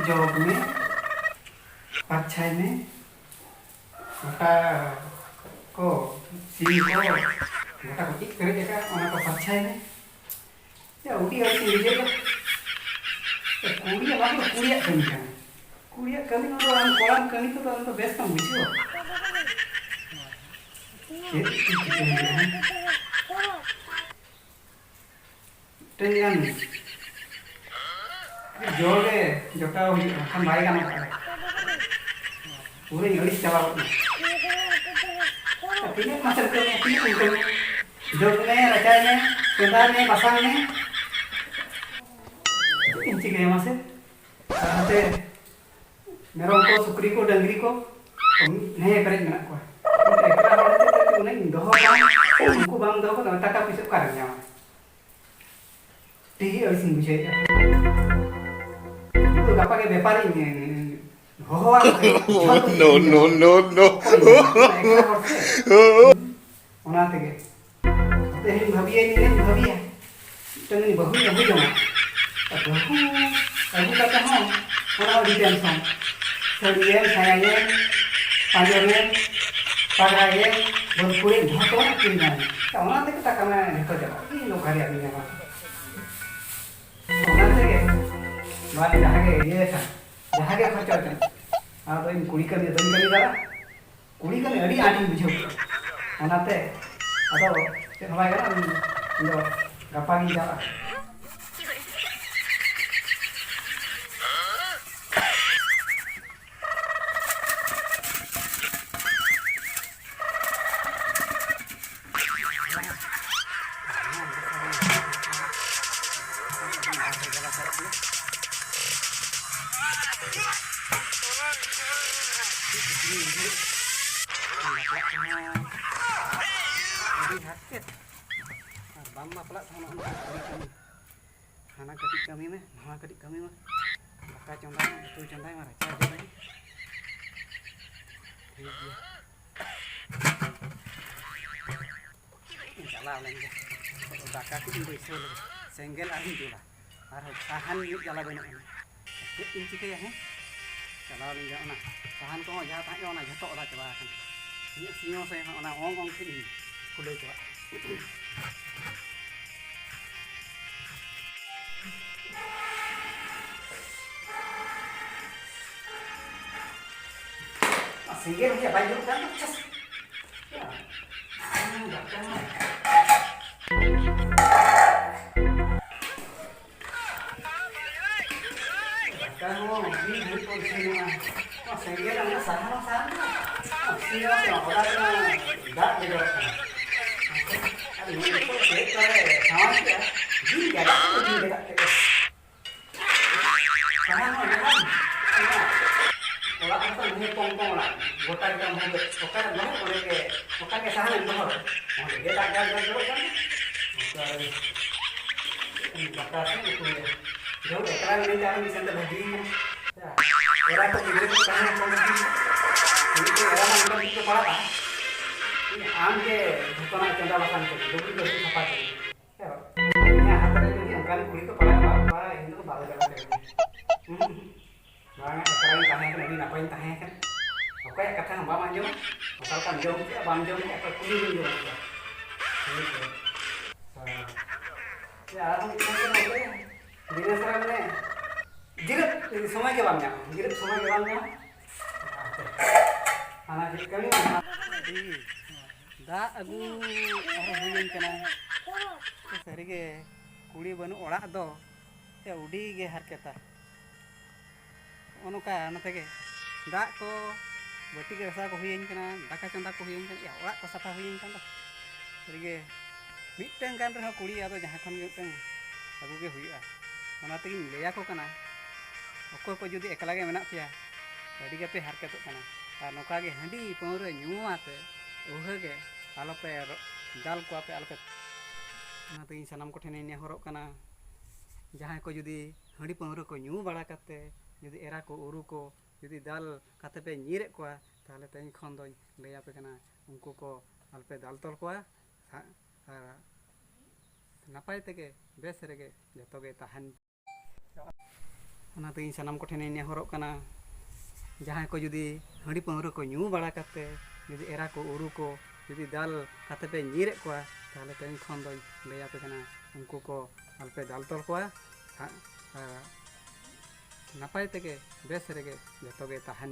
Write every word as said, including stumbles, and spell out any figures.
ᱡᱚᱜᱽ ᱢᱮ, ᱯᱟᱨᱪᱷᱟᱭ ᱢᱮ, ᱜᱚᱴᱟ ᱠᱚ, ᱥᱤᱢ ᱠᱚ, ᱜᱚᱴᱟ ᱠᱚ ᱪᱮᱫ ᱯᱮᱨᱮᱡ ᱟᱠᱟᱫ, ᱚᱱᱟ ᱠᱚ ᱯᱟᱨᱪᱷᱟᱭ ᱢᱮ᱾ ᱭᱟ, ᱩᱰᱤ ᱟᱹᱲᱤᱥ ᱤᱧ ᱵᱩᱡᱷᱟᱹᱣ ᱮᱫᱟ᱾ ᱭᱟ, ᱠᱩᱲᱤᱭᱟᱜ, ᱚᱱᱟ ᱠᱚᱫᱚ ᱠᱩᱲᱤᱭᱟᱜ ᱠᱟᱹᱢᱤ ᱠᱟᱱᱟ᱾ ᱠᱩᱲᱤᱭᱟᱜ ᱠᱟᱹᱢᱤ ᱠᱚᱫᱚ ᱟᱢ ᱠᱚᱲᱟᱢ ᱠᱟᱹᱢᱤ ᱠᱚᱫᱚ ᱟᱢ ᱫᱚ ᱵᱮᱥ ᱵᱟᱢ ᱵᱩᱡᱷᱟᱹᱣᱟ᱾ ᱪᱮᱫ ᱪᱚ ᱪᱤᱠᱟᱹᱭᱮᱱᱟ? ᱢᱤᱫᱴᱮᱱ ᱜᱟᱱ ᱡᱚ ᱜᱮ ᱡᱚᱴᱟᱣ ᱦᱩᱭᱩᱜᱼᱟ, ᱵᱟᱠᱷᱟᱱ ᱵᱟᱭ ᱜᱟᱱᱚᱜ ᱠᱟᱱᱟ᱾ ᱯᱩᱨᱟᱹᱧ ᱟᱹᱲᱤᱥ ᱪᱟᱵᱟ ᱜᱚᱫ ᱮᱱᱟ᱾ ᱛᱤᱱᱟᱹᱜ ᱢᱟᱥᱮᱢ ᱠᱟᱹᱢᱤᱭᱟ, ᱛᱤᱱᱟᱹᱜ ᱮᱢ ᱠᱟᱹᱢᱤᱭᱟ? ᱡᱚᱜᱽ ᱢᱮ, ᱨᱟᱪᱟᱭ ᱢᱮ, ᱪᱚᱸᱫᱟᱭ ᱢᱮ, ᱵᱟᱥᱟᱝ ᱢᱮ᱾ ᱪᱮᱫ ᱤᱧ ᱪᱤᱠᱟᱹᱭᱟ ᱢᱟᱥᱮ? ᱟᱨ ᱱᱚᱛᱮ ᱢᱮᱨᱚᱢ ᱠᱚ, ᱥᱩᱠᱨᱤ ᱠᱚ, ᱰᱟᱹᱝᱨᱤ ᱠᱚ ᱱᱮ ᱯᱮᱨᱮᱡ ᱢᱮᱱᱟᱜ ᱠᱚᱣᱟ᱾ ᱮᱠᱞᱟ ᱦᱚᱲ ᱦᱚᱛᱮᱡ ᱛᱮ ᱩᱱᱟᱹᱜ ᱤᱧ ᱫᱚᱦᱚ ᱠᱚᱣᱟ, ᱩᱱᱠᱩ ᱵᱟᱢ ᱫᱚᱦᱚ ᱠᱚᱣᱟ, ᱴᱟᱠᱟ ᱯᱩᱭᱥᱟᱹ ᱚᱠᱟᱨᱮᱢ ᱧᱟᱢᱟ? ᱴᱷᱤᱠ ᱜᱮ ᱟᱹᱲᱤᱥᱤᱧ ᱵᱩᱡᱷᱟᱹᱣᱮᱫᱼᱟ᱾ ᱩᱱᱠᱩ ᱜᱟᱯᱟ ᱜᱮ ᱵᱮᱯᱟᱨᱤᱧ ᱦᱚᱦᱚᱣᱟ ᱠᱚ ᱛᱟᱦᱮᱸᱫ᱾ No, no, no, no. ᱮᱠᱞᱟ ᱦᱚᱲ ᱥᱮ᱾ ᱚᱱᱟ ᱛᱮᱜᱮ ᱛᱮᱦᱮᱧ ᱵᱷᱟᱹᱵᱤᱭᱟᱹᱧ, ᱤᱧ ᱵᱷᱟᱹᱵᱤᱭᱟ ᱢᱤᱫᱴᱟᱝ ᱵᱟᱹᱦᱩᱧ ᱟᱹᱜᱩ ᱡᱚᱝᱟ᱾ ᱟᱨ ᱵᱟᱹᱦᱩ ᱟᱹᱜᱩ ᱠᱟᱛᱮ ᱦᱚᱸ ᱚᱱᱟ ᱟᱹᱰᱤ ᱴᱮᱱᱥᱚᱱ᱾ ᱥᱟᱹᱲᱤᱭᱮᱢ, ᱥᱟᱭᱟᱭᱮᱢ, ᱯᱟᱸᱡᱚᱱᱮᱢ, ᱯᱟᱜᱽᱨᱟᱭᱮᱢ, ᱵᱚᱞ ᱠᱩᱲᱤ ᱡᱷᱚᱛᱚ ᱠᱤᱨᱤᱧ ᱧᱟᱢ᱾ ᱚᱱᱟ ᱛᱮᱜᱮ ᱴᱟᱠᱟ ᱢᱟ ᱡᱷᱚᱛᱚ ᱪᱟᱵᱟᱜᱼᱟ᱾ ᱤᱧ ᱫᱚ ᱚᱠᱟ ᱨᱮᱭᱟᱜ ᱤᱧ ᱧᱟᱢᱟ? ᱚᱱᱟ ᱛᱮᱜᱮ ᱱᱚᱣᱟ ᱡᱟᱦᱟᱸ ᱜᱮ ᱤᱭᱟᱹ ᱠᱟᱱ, ᱡᱟᱦᱟᱸ ᱜᱮ ᱠᱷᱚᱨᱪᱟ ᱠᱟᱱ, ᱟᱫᱚ ᱤᱧ ᱠᱩᱲᱤ ᱠᱟᱹᱢᱤ ᱫᱚᱧ ᱠᱟᱹᱢᱤ ᱫᱟᱲᱮᱭᱟᱜᱼᱟ᱾ ᱠᱩᱲᱤ ᱠᱟᱹᱢᱤ ᱟᱹᱰᱤ ᱟᱸᱴᱤᱧ ᱵᱩᱡᱷᱟᱹᱣ ᱠᱮᱫᱟ᱾ ᱚᱱᱟᱛᱮ ᱟᱫᱚ ᱪᱮᱫ ᱦᱚᱸ ᱵᱟᱭ ᱜᱟᱱᱚᱜᱼᱟ, ᱤᱧ ᱫᱚ ᱜᱟᱯᱟ ᱜᱤᱧ ᱪᱟᱞᱟᱜᱼᱟ᱾ ᱟᱹᱰᱤ ᱦᱟᱨᱠᱮᱛ᱾ ᱟᱨ ᱵᱟᱢ ᱵᱟᱯᱞᱟᱜ ᱠᱷᱟᱱ ᱚᱱᱟ ᱠᱚ ᱠᱟᱹᱢᱤ ᱠᱟᱹᱢᱤ᱾ ᱦᱟᱱᱟ ᱠᱟᱹᱴᱤᱡ ᱠᱟᱹᱢᱤ ᱢᱮ, ᱱᱚᱣᱟ ᱠᱟᱹᱴᱤᱡ ᱠᱟᱹᱢᱤ ᱢᱮ, ᱫᱟᱠᱟ ᱪᱚᱸᱫᱟᱭ ᱢᱮ, ᱩᱛᱩ ᱪᱚᱸᱫᱟᱭ ᱢᱮ, ᱨᱟᱪᱟ ᱡᱚᱜᱟᱭ ᱢᱮ᱾ ᱴᱷᱤᱠ ᱜᱮᱭᱟ᱾ ᱪᱟᱞᱟᱣ ᱞᱮᱱ ᱜᱮ᱾ ᱫᱟᱠᱟ ᱠᱚᱧ ᱵᱟᱹᱭᱥᱟᱹᱣ ᱞᱮᱜᱮ, ᱥᱮᱸᱜᱮᱞ ᱟᱨᱤᱧ ᱡᱩᱞᱟ᱾ ᱟᱨᱦᱚᱸ ᱥᱟᱦᱟᱱ ᱢᱤᱫ ᱡᱟᱞᱟ ᱵᱟᱹᱱᱩᱜ ᱟᱹᱱᱤᱡ᱾ ᱪᱮᱫ ᱤᱧ ᱪᱤᱠᱟᱹᱭᱟ? ᱦᱮᱸ, ᱪᱟᱞᱟᱣ ᱞᱮᱱ ᱜᱮ᱾ ᱚᱱᱟ ᱥᱟᱦᱟᱱ ᱠᱚᱦᱚᱸ ᱡᱟᱦᱟᱸ ᱛᱟᱦᱮᱸ ᱠᱟᱱᱟ, ᱚᱱᱟ ᱡᱷᱚᱛᱚ ᱚᱫᱟ ᱪᱟᱵᱟ ᱟᱠᱟᱱᱟ᱾ ᱤᱧᱟᱹᱜ ᱥᱤᱧ ᱦᱚᱸ ᱥᱮ ᱚᱱᱟ ᱚᱝ ᱚᱝ ᱴᱷᱮᱱ ᱤᱧ ᱠᱷᱩᱞᱟᱹᱣ ᱪᱟᱵᱟᱜᱼᱟ᱾ ᱥᱮᱸᱜᱮᱞ ᱜᱮ ᱵᱟᱭ ᱡᱩᱞᱩᱜ ᱠᱟᱱ ᱫᱚ᱾ ᱪᱮᱥ᱾ ᱫᱟᱠᱟ ᱦᱚᱸ ᱢᱤᱫ ᱜᱷᱟᱹᱲᱤᱡ ᱯᱚᱨ ᱤᱥᱤᱱᱚᱜᱼᱟ᱾ ᱱᱚᱣᱟ ᱥᱮᱸᱜᱮᱞ ᱨᱮ ᱚᱱᱟ ᱥᱟᱦᱟᱱ ᱦᱚᱸ ᱥᱟᱦᱟᱱ ᱜᱮ᱾ ᱥᱤᱧ ᱦᱚᱸ ᱥᱮ ᱚᱱᱟ ᱫᱟᱜ ᱜᱮ ᱡᱚᱨᱚᱜ ᱠᱟᱱᱟ᱾ ᱟᱨ ᱱᱤᱛᱚᱜ ᱪᱮᱫ ᱠᱚᱨᱮ ᱥᱟᱶᱟᱭ ᱠᱮᱜᱼᱟ? ᱡᱤᱞ ᱜᱮ ᱫᱟᱜ ᱠᱮᱫ ᱜᱮ᱾ ᱥᱟᱦᱟᱱ ᱦᱚᱸ ᱡᱟᱦᱟᱸ ᱚᱲᱟᱜ ᱨᱮᱫᱚ ᱱᱤᱭᱟᱹ ᱯᱚᱝ ᱯᱚᱝ ᱚᱲᱟᱜ, ᱜᱚᱴᱟ ᱜᱮ ᱛᱟᱢ ᱦᱩᱭᱩᱜ, ᱚᱠᱟ ᱨᱮ ᱵᱟᱹᱱᱩᱜ ᱚᱸᱰᱮ ᱜᱮ, ᱚᱠᱟ ᱜᱮ ᱥᱟᱦᱟᱱ ᱮᱢ ᱫᱚᱦᱚ, ᱚᱸᱰᱮ ᱜᱮ ᱫᱟᱜ ᱜᱟᱨ ᱜᱟᱨ ᱡᱚᱨᱚᱜ ᱠᱟᱱᱟ᱾ ᱚᱱᱠᱟ ᱨᱮ ᱫᱟᱠᱟ ᱥᱮ ᱩᱛᱩ ᱨᱮ ᱡᱚᱢ ᱮᱠᱞᱟ ᱢᱤᱱᱟᱹᱧ ᱠᱷᱟᱱ ᱢᱤᱫ ᱥᱮᱱ ᱛᱮ ᱵᱷᱟᱹᱜᱤᱭᱮᱱᱟ᱾ ᱮᱨᱟ ᱠᱚ ᱜᱤᱫᱽᱨᱟᱹ ᱠᱚ ᱛᱟᱦᱮᱸ ᱞᱮᱱᱠᱷᱟᱱ ᱫᱚ ᱴᱷᱤᱠ ᱜᱮᱭᱟ᱾ ᱢᱤᱫᱴᱮᱱ ᱮᱨᱟ ᱢᱟ ᱚᱱᱠᱟ ᱜᱮᱠᱚ ᱯᱟᱲᱟᱜᱼᱟ᱾ ᱟᱢ ᱜᱮ ᱡᱷᱚᱛᱚᱱᱟᱜ ᱪᱚᱸᱫᱟ ᱵᱟᱥᱟᱝ ᱠᱚ ᱞᱩᱜᱽᱲᱤ ᱠᱚ ᱥᱟᱯᱷᱟ ᱠᱚ᱾ ᱤᱧᱟᱹᱜ ᱦᱟᱛ ᱨᱮ ᱡᱩᱫᱤ ᱚᱱᱠᱟᱱ ᱠᱩᱲᱤ ᱠᱚ ᱯᱟᱲᱟᱜ ᱠᱚᱜᱼᱟ, ᱵᱟᱵᱟ, ᱤᱧ ᱫᱚ ᱵᱟᱨᱚ ᱡᱟᱭᱜᱟ ᱨᱮ᱾ ᱦᱩᱸ᱾ ᱵᱟᱝ, ᱮᱠᱞᱟ ᱜᱤᱧ ᱛᱟᱦᱮᱸ ᱠᱟᱱᱟ, ᱟᱹᱰᱤ ᱱᱟᱯᱟᱭᱤᱧ ᱛᱟᱦᱮᱸ ᱠᱟᱱᱟ᱾ ᱚᱠᱚᱭᱟᱜ ᱠᱟᱛᱷᱟ ᱦᱚᱸ ᱵᱟᱢ ᱟᱸᱡᱚᱢᱟ᱾ ᱚᱠᱟ ᱞᱮᱠᱟᱢ ᱡᱚᱢ ᱠᱮᱜᱼᱟ, ᱵᱟᱢ ᱡᱚᱢ ᱠᱮᱜᱼᱟ, ᱚᱠᱚᱭ ᱠᱩᱞᱤ ᱦᱚᱸ ᱵᱟᱢ ᱠᱩᱞᱤ ᱠᱚᱣᱟ᱾ ᱦᱮᱸ᱾ ᱟᱨᱦᱚᱸ ᱢᱤᱫᱴᱟᱝ ᱠᱟᱛᱷᱟ ᱜᱚᱢᱠᱮ, ᱫᱤᱱᱟᱹ ᱥᱟᱨᱟ ᱢᱟᱱᱮ ᱡᱤᱨᱟᱹᱜ ᱥᱚᱢᱚᱭ ᱜᱮ ᱵᱟᱢ ᱧᱟᱢᱟ, ᱡᱤᱨᱟᱹᱜ ᱥᱚᱢᱚᱭ ᱜᱮ ᱵᱟᱢ ᱧᱟᱢᱟ᱾ ᱦᱟᱱᱟ ᱪᱮᱫ ᱠᱟᱹᱢᱤ ᱵᱟᱝ᱾ ᱫᱟᱜ ᱟᱹᱜᱩ ᱟᱨᱦᱚᱸ ᱦᱩᱭᱟᱹᱧ ᱠᱟᱱᱟ᱾ ᱥᱟᱹᱨᱤᱜᱮ ᱠᱩᱲᱤ ᱵᱟᱹᱱᱩᱜ ᱚᱲᱟᱜ ᱫᱚ ᱥᱮ ᱟᱹᱰᱤ ᱜᱮ ᱦᱟᱨᱠᱮᱛᱟ᱾ ᱱᱚᱜᱼᱚ ᱱᱚᱝᱠᱟ ᱱᱚᱛᱮ ᱜᱮ ᱫᱟᱜ ᱠᱚ, ᱵᱟᱹᱴᱤ ᱜᱟᱥᱟᱣ ᱠᱚ ᱦᱩᱭᱟᱹᱧ ᱠᱟᱱᱟ, ᱫᱟᱠᱟ ᱪᱚᱸᱫᱟ ᱠᱚ ᱦᱩᱭᱟᱹᱧ ᱠᱟᱱᱟ, ᱭᱟ, ᱚᱲᱟᱜ ᱠᱚ ᱥᱟᱯᱷᱟ ᱦᱩᱭᱟᱹᱧ ᱠᱟᱱ ᱫᱚ᱾ ᱥᱟᱹᱨᱤᱜᱮ ᱢᱤᱫᱴᱟᱝ ᱜᱟᱱ ᱨᱮᱦᱚᱸ ᱠᱩᱲᱤ ᱟᱫᱚ ᱡᱟᱦᱟᱸ ᱠᱷᱚᱱ ᱜᱮ ᱢᱤᱫᱴᱟᱝ ᱟᱹᱜᱩ ᱜᱮ ᱦᱩᱭᱩᱜᱼᱟ᱾ ᱚᱱᱟ ᱛᱮᱜᱤᱧ ᱞᱟᱹᱭᱟᱠᱚ ᱠᱟᱱᱟ, ᱚᱠᱚᱭ ᱠᱚ ᱡᱩᱫᱤ ᱮᱠᱞᱟ ᱜᱮ ᱢᱮᱱᱟᱜ ᱯᱮᱭᱟ, ᱟᱹᱰᱤ ᱜᱮᱯᱮ ᱦᱟᱨᱠᱮᱛᱚᱜ ᱠᱟᱱᱟ᱾ ᱟᱨ ᱱᱚᱝᱠᱟ ᱜᱮ ᱦᱟᱺᱰᱤ ᱯᱟᱹᱣᱨᱟᱹ ᱧᱩ ᱟᱛᱮ ᱟᱹᱣᱦᱟᱹ ᱜᱮ ᱟᱞᱚᱯᱮ ᱨᱚ-, ᱫᱟᱞ ᱠᱚᱣᱟ ᱯᱮ, ᱟᱞᱚᱯᱮ᱾ ᱚᱱᱟ ᱛᱮᱜᱮ ᱤᱧ ᱥᱟᱱᱟᱢ ᱠᱚᱴᱷᱮᱱᱤᱧ ᱱᱮᱦᱚᱨᱚᱜ ᱠᱟᱱᱟ, ᱡᱟᱦᱟᱸᱭ ᱠᱚ ᱡᱩᱫᱤ ᱦᱟᱺᱰᱤ ᱯᱟᱹᱣᱨᱟᱹ ᱠᱚ ᱧᱩ ᱵᱟᱲᱟ ᱠᱟᱛᱮ ᱡᱩᱫᱤ ᱮᱨᱟ ᱠᱚ ᱩᱨᱩ ᱠᱚ ᱡᱩᱫᱤ ᱫᱟᱞ ᱠᱟᱛᱮ ᱯᱮ ᱧᱤᱨᱮᱫ ᱠᱚᱣᱟ, ᱛᱟᱦᱚᱞᱮ ᱛᱮᱦᱮᱧ ᱠᱷᱚᱱ ᱫᱚᱧ ᱞᱟᱹᱭ ᱟᱯᱮ ᱠᱟᱱᱟ, ᱩᱱᱠᱩ ᱠᱚ ᱟᱞᱚᱯᱮ ᱫᱟᱞ ᱛᱚᱞ ᱠᱚᱣᱟ᱾ ᱥᱟ-, ᱟᱨ ᱱᱟᱯᱟᱭ ᱛᱮᱜᱮ ᱵᱮᱥ ᱨᱮᱜᱮ ᱡᱚᱛᱚ ᱜᱮ ᱛᱟᱦᱮᱱ᱾ ᱚᱱᱟᱛᱮ ᱤᱧ ᱥᱟᱱᱟᱢ ᱠᱚᱴᱷᱮᱱᱤᱧ ᱱᱮᱦᱚᱨᱚᱜ ᱠᱟᱱᱟ, ᱡᱟᱦᱟᱸᱭ ᱠᱚ ᱡᱩᱫᱤ ᱦᱟᱺᱰᱤ ᱯᱟᱹᱣᱨᱟᱹ ᱠᱚ ᱧᱩ ᱵᱟᱲᱟ ᱠᱟᱛᱮ ᱡᱩᱫᱤ ᱮᱨᱟ ᱠᱚ ᱩᱨᱩ ᱠᱚ ᱡᱩᱫᱤ ᱫᱟᱞ ᱠᱟᱛᱮ ᱯᱮ ᱧᱤᱨᱮᱫ ᱠᱚᱣᱟ, ᱛᱟᱦᱚᱞᱮ ᱛᱮᱦᱮᱧ ᱠᱷᱚᱱ ᱫᱚᱧ ᱞᱟᱹᱭᱟᱯᱮ ᱠᱟᱱᱟ, ᱩᱱᱠᱩ ᱠᱚ ᱟᱞᱚᱯᱮ ᱫᱟᱞ ᱛᱚᱞ ᱠᱚᱣᱟ᱾ ᱟ-, ᱟ-, ᱱᱟᱯᱟᱭ ᱛᱮᱜᱮ ᱵᱮᱥ ᱨᱮᱜᱮ ᱡᱚᱛᱚ ᱜᱮ ᱛᱟᱦᱮᱱ